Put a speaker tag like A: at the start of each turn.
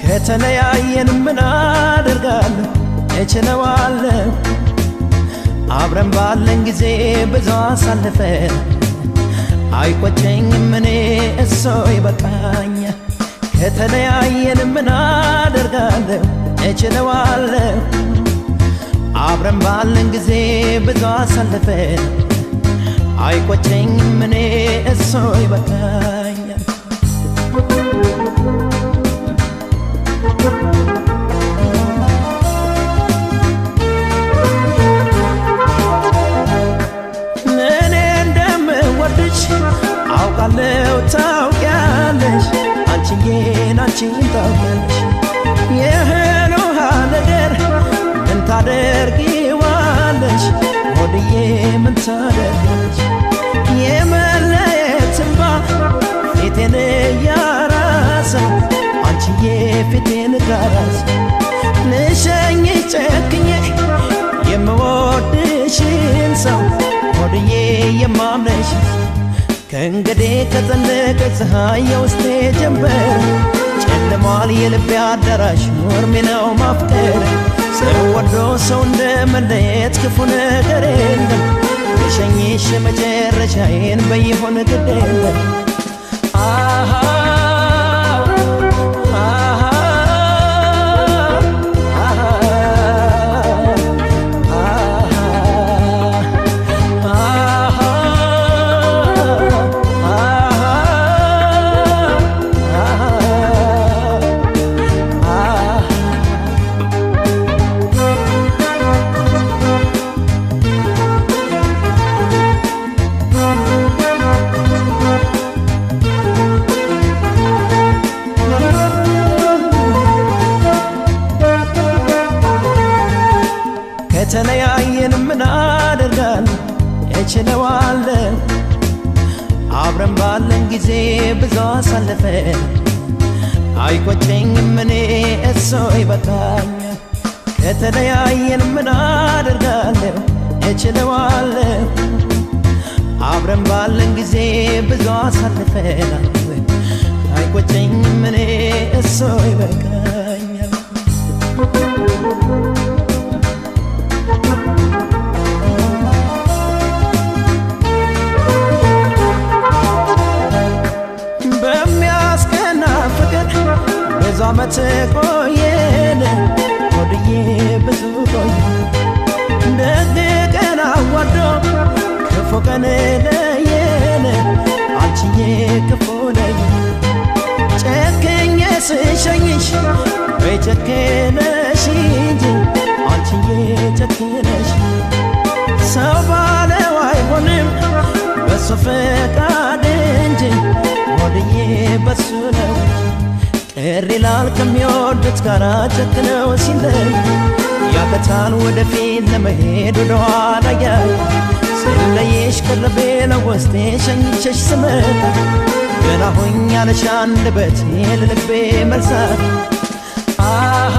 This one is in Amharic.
A: ከተለያየን ምን አደርጋለሁ እችለዋለሁ አብረን ባለን ጊዜ ብዙ አሳልፈን አይቆጨኝም እኔ እሱ ይበቃኛል። ከተለያየን ምን አደርጋለሁ እችለዋለሁ አብረን ባለን ጊዜ ብዙ አሳልፈን አይቆጨኝም እኔ እሱ ይበቃኛል። እኔ እንደምወድሽ አውቃለሁ ታውቂያለሽ አንቺዬን አንቺን ታውቂያለሽ የእህል ውሃ ነገር ምን ታደርጊዋለሽ ሆድዬ ምን ታደርጊዋለሽ የመለየት እንባ ፊቴን እያራሰው አንቺዬ ፊቴን ጋራሰ ልሸኝሽ ጨክኜ የምወድሽን ሰው ሆድዬ የማምነሽ ከእንግዲህ ከጠለቀ ፀሐይ የውስጤ ጀንበር ጨልሟል የልቤ አዳራሽ ኖርሜ ነው ማፍቀር ሰው ወዶ ሰው እንደመለየት ክፉ ነገር የለም ልሸኝሽ መጨረሻዬን በይሆን ግድ የለም። አሃ አሃ ከተለያየን ምን አደርጋለሁ እችለዋለሁ አብረን ባለን ጊዜ ብዙ አሳልፈን አይቆጨኝም እኔ እሱ ይበቃኛል። ከተለያየን ምን አደርጋለሁ እችለዋለሁ አብረን ባለን ጊዜ ብዙ አሳልፈናል አይቆጨኝም እኔ እሱ ይበቃኛል። በሚያስቀና ፍቅር ብዙ ዓመት ቆየን ሆድዬ ብዙ ቆየ ደግ ቀን አዋዶ ክፉ ቀን ለየን አንቺዬ ክፉ ለየን ጨክኜ ስሸኝሽ ወይ ጨክነሽ እንጂ አንቺዬ ጨክነሽ ሰው ባለው አይሆንም በሱ ፈቃድ እንጂ ሆድዬ በሱ ነው ቅር ይላል ከሚወዱት ጋራ ጨክነው ሲለይ ያቅታል ወደፊት ለመሄድ ወደኋላ ያይ ስለይሽ ቅርቤ ነው ውስጤ ሸኝቼሽ ስመጣ ገና ሆኛለሽ አንደበቴ ለልቤ መልሳት አሃ